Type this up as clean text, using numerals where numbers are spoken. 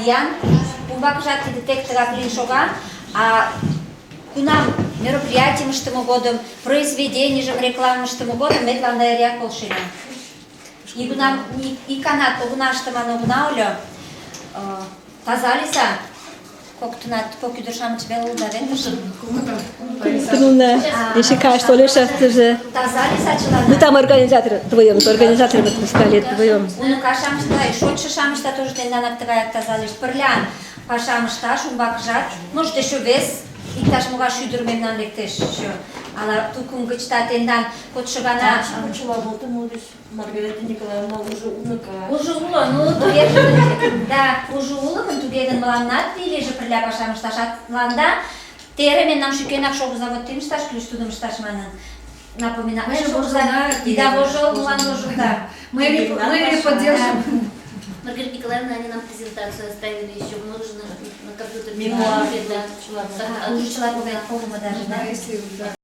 виян, умбакыжат тиде тек тыгак лийын шога. А кунам мероприятийым ыштыме годым, произведенийжым рекламым ыштыме годым ме тыланда эреак полшена. Нигунам иканат огына ыште манын огына ойло. Таза лийза, коктынат, кок ӱдыр-шамыч веле улыда вет? Трудно. Если каш толеш, же. Таза лийза чыланат. Ну, там организатор вдвоем, организаторы отпускали вдвоем. Уныка-шамыч тыгай, шочшо-шамыч да тоже тенданак тыгаяк таза лийышт. Пырля пашам ышташ, умбакыжат. Может, еще вес иктаж-могай шӱдыр мемнан лектеш еще. Ала тукым гычда тендан кодшо гана. Маргарита Николаевна уже уныка. Уже уло, ну туге, да, уже уло гын, туге гын мыланнат лийже пырля пашам ышташ. А тыланда тере мемнам шӱкенак шогыза, вот тӱм ышташ кӱлеш, тудым ышташ манын. Напоминаю. Мы же вожылна. Ида вожыл, молан вожылда? Мы поддержим. Маргарита Николаевна, они нам презентацию оставили еще, можно на компьютере. Мемуар. Да. Уже чыла погымо даже, да? Да, если, да.